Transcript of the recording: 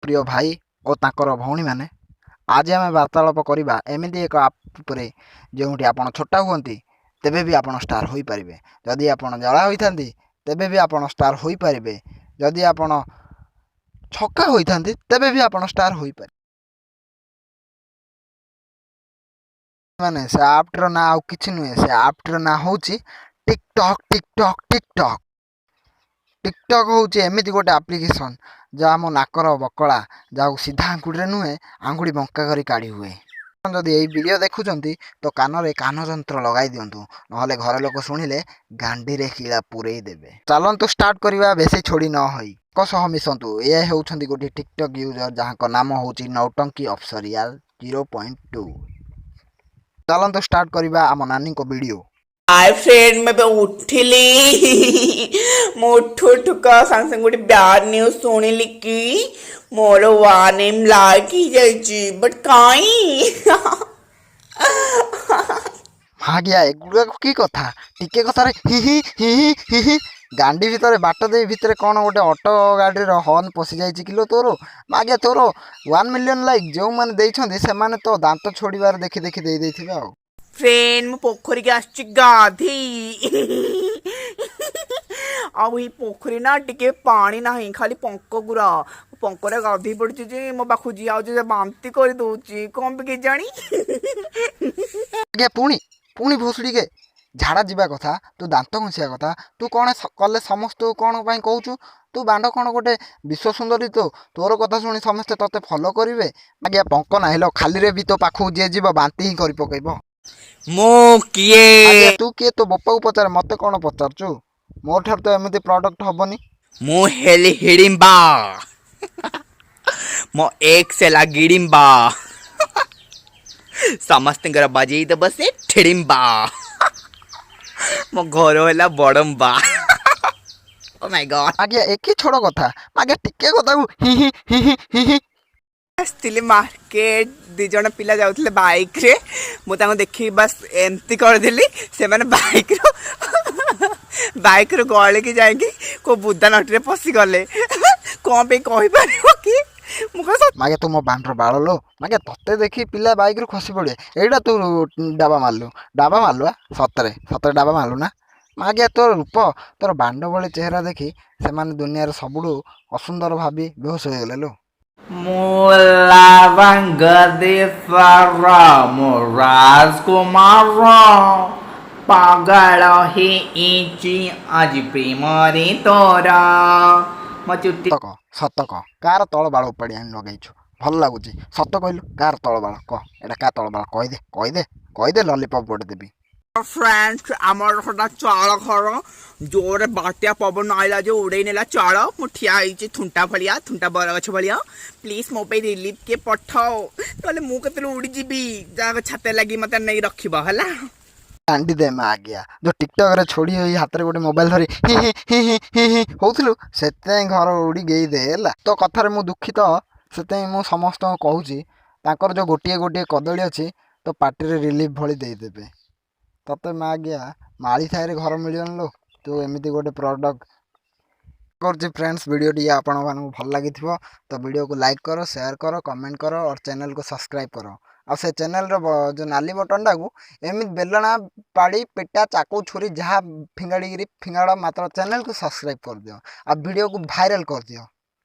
ପ୍ରିୟ ଭାଇ ଓ ତାଙ୍କର ଭଉଣୀମାନେ, ଆଜି ଆମେ ବାର୍ତ୍ତାଳାପ କରିବା ଏମିତି ଏକ ଆପ୍ ଉପରେ, ଯେଉଁଠି ଆପଣ ଛୋଟା ହୁଅନ୍ତି ତେବେ ବି ଆପଣ ଷ୍ଟାର୍ ହୋଇପାରିବେ। ଯଦି ଆପଣ ଜଳା ହୋଇଥାନ୍ତି ତେବେ ବି ଆପଣ ଷ୍ଟାର୍ ହୋଇପାରିବେ। ଯଦି ଆପଣ ଛକା ହୋଇଥାନ୍ତି ତେବେ ବି ଆପଣ ଷ୍ଟାର୍ ହୋଇପାରିବେ। ମାନେ ସେ ଆପ୍ଟିର ନାଁ ଆଉ କିଛି ନୁହେଁ, ସେ ଆପ୍ଟିର ନାଁ ହେଉଛି ଟିକଟକ୍, ଟିକଟକ୍, ଟିକଟକ୍। ଟିକଟକ୍ ହେଉଛି ଏମିତି ଗୋଟେ ଆପ୍ଲିକେସନ୍, ଯାହା ଆମ ନାକର ବକଳା, ଯାହାକୁ ସିଧା ଆଙ୍ଗୁଠିରେ ନୁହେଁ, ଆଙ୍ଗୁଠି ବଙ୍କା କରି କାଢ଼ି ହୁଏ। ଯଦି ଏଇ ଭିଡ଼ିଓ ଦେଖୁଛନ୍ତି ତ କାନରେ କାନ ଯନ୍ତ୍ର ଲଗାଇ ଦିଅନ୍ତୁ, ନହେଲେ ଘର ଲୋକ ଶୁଣିଲେ ଗାଣ୍ଡିରେ କିଳା ପୂରେଇ ଦେବେ। ଚାଲନ୍ତୁ ଷ୍ଟାର୍ଟ କରିବା, ବେଶୀ ଛୋଡ଼ି ନ ହୋଇ ଙ୍କ ସହ ମିଶନ୍ତୁ। ଏ ହେଉଛନ୍ତି ଗୋଟିଏ ଟିକଟକ୍ ୟୁଜର୍, ଯାହାଙ୍କ ନାମ ହେଉଛି ନୌଟଙ୍କି ଅଫସରିଆଲ 0.2। ଚାଲନ୍ତୁ ଷ୍ଟାର୍ଟ କରିବା ଆମ ନାନୀଙ୍କ ଭିଡ଼ିଓ। ହାଏ ଫ୍ରେଣ୍ଡ, ମୁଁ ଏବେ ଉଠିଲି। ମୁଁ ଉଠୁ ଉଠୁକା ସାଙ୍ଗେ ସାଙ୍ଗେ ଗୋଟେ ବ୍ୟାଡ୍ ନ୍ୟୁଜ୍ ଶୁଣିଲି କି ମୋର 1M like ହେଇଯାଇଛି। ବଟ୍ କାଇଁ? ମାଗିଆ, ଏଗୁଡ଼ାକ କି କଥା? ଟିକେ କଥାରେ ହି ହି ହି ହି ହି ହି। ଗାଣ୍ଡି ଭିତରେ ବାଟ ଦେଇ ଭିତରେ କ'ଣ ଗୋଟେ ଅଟୋ ଗାଡ଼ିର ହର୍ନ ପଶିଯାଇଛି କିଲୋ ତୋର? ମାଗିଆ, ତୋର 1 ମିଲିୟନ୍ ଲାଇକ୍ ଯେଉଁମାନେ ଦେଇଛନ୍ତି, ସେମାନେ ତ ଦାନ୍ତ ଛୋଡ଼ିବାର ଦେଖି ଦେଖି ଦେଇ ଦେଇଥିବେ ଆଉ। ଫ୍ରେଣ୍ଡ, ମୁଁ ପୋଖରୀକି ଆସିଛି ଗାଧେଇ। ଆଉ ଏଇ ପୋଖରୀ ନା ଟିକେ ପାଣି ନାହିଁ, ଖାଲି ପଙ୍କ ଗୁରା। ପଙ୍କରେ ଗାଧେଇ ପଡୁଛି ଯେ ମୋ ପାଖକୁ ଯିଏ ଆଉଛି ସେ ବାନ୍ତି କରିଦଉଛି। କଣ ପାଇଁ କେଜାଣି? ଆଜ୍ଞା, ପୁଣି ପୁଣି ଭୋସୁଡ଼ିକେ ଝାଡ଼ା ଯିବା କଥା, ତୁ ଦାନ୍ତ ଘଷିବା କଥା, ତୁ କ'ଣ କଲେ ସମସ୍ତଙ୍କୁ କ'ଣ ପାଇଁ କହୁଛୁ? ତୁ ବାଣ୍ଡ କ'ଣ ଗୋଟେ ବିଶ୍ୱ ସୁନ୍ଦରୀ ତୋ? ତୋର କଥା ଶୁଣି ସମସ୍ତେ ତୋତେ ଫଲୋ କରିବେ? ଆଜ୍ଞା, ପଙ୍କ ନାହିଁ ଲୋ, ଖାଲିରେ ବି ତୋ ପାଖକୁ ଯିଏ ଯିବ ବାନ୍ତି ହିଁ କରି ପକେଇବ। ମୁଁ କିଏ? ଆଜ୍ଞା, ତୁ କିଏ ତୋ ବୋପାକୁ ପଚାରେ, ମତେ କ'ଣ ପଚାରୁଛୁ? ମୋ ଠାରୁ ତ ଏମିତି ପ୍ରଡକ୍ଟ ହବନି। ମୁଁ ହେଲି ହିଡ଼ିମ୍ବା, ମୋ ଏକ୍ସ ହେଲା ଗିଡ଼ିମ୍ବା, ସମସ୍ତଙ୍କର ବଜେଇ ଦେବ ସେ ଠିଡ଼ିମ୍ବା। ମୋ ଘର ହେଲା ବଡ଼ମ୍ବା। ଓ ମାଇ ଗଡ୍। ଆଜ୍ଞା, ଏ କି ଛୋଡ଼ କଥା? ଆଜ୍ଞା, ଟିକେ କଥାକୁ ହି ହି ହି ହି ହି ହି। ଆସିଥିଲି ମାର୍କେଟ, ଦି ଜଣ ପିଲା ଯାଉଥିଲେ ବାଇକରେ। ମୁଁ ତାଙ୍କୁ ଦେଖିକି ବାସ୍ ଏମିତି କରିଦେଲି। ସେମାନେ ବାଇକରୁ ଗଳିକି ଯାଇକି କୋଉ ବୁଦା ନଟିରେ ପଶିଗଲେ। କ'ଣ ପାଇଁ କହିପାରିବ କି? ମୁଁ କଣ ମାଗେ, ତୁ ମୋ ବାଣ୍ଡର ବାଳ ଲୋ। ମାଗେ, ତତେ ଦେଖି ପିଲା ବାଇକରୁ ଖସି ପଡ଼ିବେ, ଏଇଟା ତୁ ଡାବା ମାରିଲୁ, ଡାବା ମାରିଲୁ। ଆ ସତରେ ସତରେ ଡାବା ମାରିଲୁ ନା? ମାଗିଆ, ତୋର ରୂପ, ତୋର ବାଣ୍ଡ ଭଳି ଚେହେରା ଦେଖି ସେମାନେ ଦୁନିଆର ସବୁଠୁ ଅସୁନ୍ଦର ଭାବି ବେହୋସ ହେଇଗଲେ ଲୋ। ମୁଁ ଲାବଙ୍ଗ ଦେଶର, ମୁଁ ରାଜକୁମାର, ପାଗଳ ହେଇଛି ଆଜି ପ୍ରେମରେ ତୋର। ମୋ ଚୁଟି ସତ କହ, ସତ କହ, କାହାର ତଳ ବାଳ ଉପାଡ଼ି ଆଣି ଲଗେଇଛୁ? ଭଲ ଲାଗୁଛି। ସତ କହିଲୁ, କାହାର ତଳ ବାଳ କହ? ଏଇଟା କାହା ତଳ ବାଳ? କହିଦେ, କହିଦେ, କହିଦେ, ଲଲିପପ୍ ଗୋଟେ ଦେବି। ଫ୍ରେଣ୍ଡ, ଆମର ସେଟା ଚାଳ ଘର। ଜୋରେ ବାତ୍ୟା ପବନ ଆଇଲା ଯେ ଉଡେଇ ନେଲା ଚାଳ। ମୁଁ ଠିଆ ହେଇଛି ଥୁଣ୍ଟା ଭଳିଆ, ଥୁଣ୍ଟା ବରଗଛ ଭଳିଆ। ପ୍ଲିଜ, ମୋ ପାଇଁ ରିଲିଫ କିଏ ପଠାଅ, ନହେଲେ ମୁଁ କେତେବେଳେ ଉଡ଼ିଯିବି। ଯାହା ଛାତରେ ଲାଗି ମତେ ନେଇ ରଖିବ ହେଲା। କାଣ୍ଡି ଦେ ମା ଆଜ୍ଞା, ଯୋଉ ଟିକଟକରେ ଛୋଡ଼ି ହୋଇ ହାତରେ ଗୋଟେ ମୋବାଇଲ ଧରି ହି ହି ହି ହି ହି ହି ହଉଥିଲୁ, ସେଥିପାଇଁ ଘର ଉଡ଼ି ଗେଇ ଦେ ହେଲା। ତୋ କଥାରେ ମୁଁ ଦୁଃଖିତ। ସେଥିପାଇଁ ମୁଁ ସମସ୍ତଙ୍କୁ କହୁଛି, ତାଙ୍କର ଯୋଉ ଗୋଟିଏ ଗୋଟିଏ କଦଳୀ ଅଛି, ତୋ ପାଟିରେ ରିଲିଫ ଭଳି ଦେଇଦେବେ ତତେ। ମା ଆଜ୍ଞା, ମାଳି ସାହିରେ ଘର ମିଳିବନି ଲୋ, ତୁ ଏମିତି ଗୋଟେ ପ୍ରଡ଼କ୍ଟ କରୁଛି। ଫ୍ରେଣ୍ଡସ୍, ଭିଡ଼ିଓଟି ଆପଣମାନଙ୍କୁ ଭଲ ଲାଗିଥିବ ତ ଭିଡ଼ିଓକୁ ଲାଇକ୍ କର, ସେୟାର କର, କମେଣ୍ଟ କର और ଚ୍ୟାନେଲକୁ ସବସ୍କ୍ରାଇବ୍ କର। ଆଉ ସେ ଚ୍ୟାନେଲର ଯେଉଁ ନାଲି ବଟନଟାକୁ ଏମିତି ବେଲଣା, ବାଡ଼ି, ପିଟା, ଚାକୁ, ଛୁରୀ ଯାହା ଫିଙ୍ଗାଡ଼ିକିରି ଫିଙ୍ଗାଡ଼, ମାତ୍ର ଚ୍ୟାନେଲକୁ ସବସ୍କ୍ରାଇବ୍ କରିଦିଅ ଆଉ ଭିଡ଼ିଓକୁ ଭାଇରାଲ୍ କରିଦିଅ।